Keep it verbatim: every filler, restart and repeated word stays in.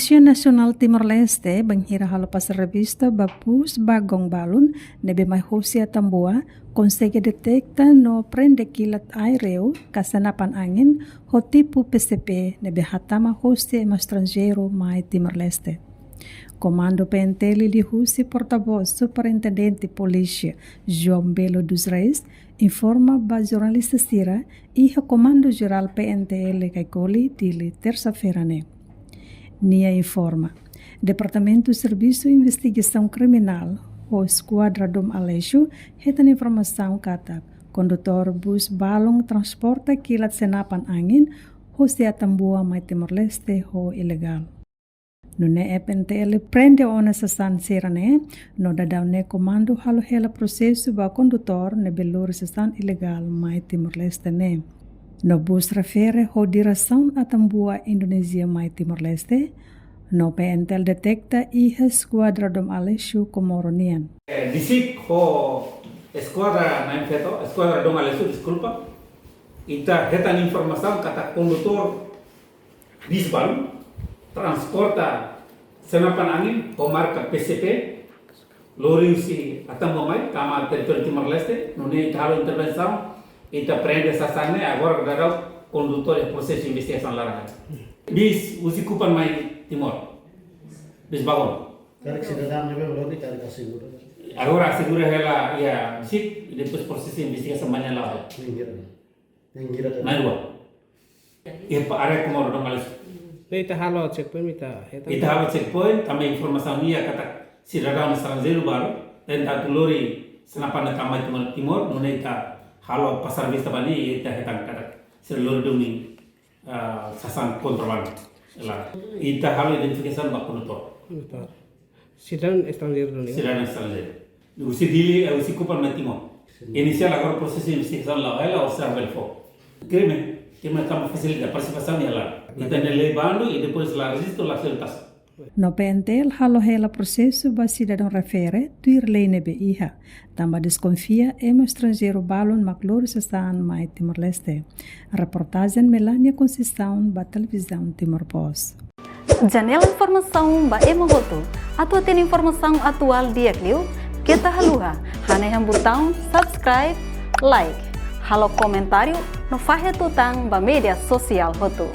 Polísia Nasionál Timor-Leste bainhira halo pasar revista ba bus balun ne'ebé mai hosi Atambua, konsege deteta no prende kilat aireu ka senapan angin ho tipu P C P ne'ebé hatama hosi ema estranjeiru mai Timor-Leste. Komandu P N T L liuhusi portavós Superintendente Polísia João Belo dos Reis informa ba jornalista sira iha Komandu Jerál P N T L Caicoli, Dili, tersa-feira ne'e. Nia informa, Departamentu Servisu Investigasaun Kriminál ho Eskuadra Dom Aleixo hetan informasaun katak kondutór bus balun transporta kilat senapan angin hosi Atambua mai Timor-Leste ho ilegál. Nune'e P N T L prende ona sasán sira-ne'e, no daudaun ne'e komandu halo hela prosesu ba kondutór ne'ebé lori sasán ilegál mai Timor-Leste ne'e. No bus refere ho diresaun Atambua, Indonézia mai Timor-Leste, no P N T L deteta iha Eskuadra Dom Aleixo Comoro nian. Eh, disiplina ho Eskuadra Main Feto, Eskuadra Dom Aleixo, deskulpa. Ita hetan informasaun katak kondutór bus balun transporta senapan angin ho marka P C P, lori husi Atambua mai tama teritóriu Timor-Leste, nune'e ita halo intervensaun, ita prende sasán ne'e, agora daudaun kondutór iha prosesu investigasaun laran. Bus husi Kupang mai Timor. Bus balun. Karik sidadaun ne'ebé lori, karik asegura. Agora asegura hela iha disiplina, i depois prosesu investigasaun mai ne'e la'o. Ningira. Ningira. Na'in-rua. Iha área Comoro Dom Aleixo. Ne'e ita halo checkpoint, ita hetan. Ita halo checkpoint, tanba informasaun iha katak sidadaun estranjeiru balu tenta atu lori senapan ne'e tama mai Timor, Timor, nune'e ita halo pasar revista ba nia, ita hetan katak sira lori duni, ah, sasán kontrabandu. Lae, ita halo identifikasaun ba kondutór. Kondutór. Sidadaun estranjeiru duni. Sidadaun estranjeiru. Husi Dili, eh, husi Kupang mai Timor. Inisiál agora prosesu investigasaun la'o hela, o sea, bele fó. Krime, krime tanba fasilita partisipasaun iha laran. Ita-nia lei bandu i depois la rejistu, la selu taxa. No P N T L halo hela prosesu ba sidadaun refere tuir lei ne'ebé iha, tanba deskonfia ema estranjeiru balun mak lori sasán mai Timor-Leste. Reportajen Melania Conceição ba Televizaun Timor Post. Janela informasaun ba ema hotu. Atu hatene informasaun atuál di'ak liu, keta haluha hanehan butaun subscribe, like, halo komentáriu no fahe tutan ba média sosiál hotu.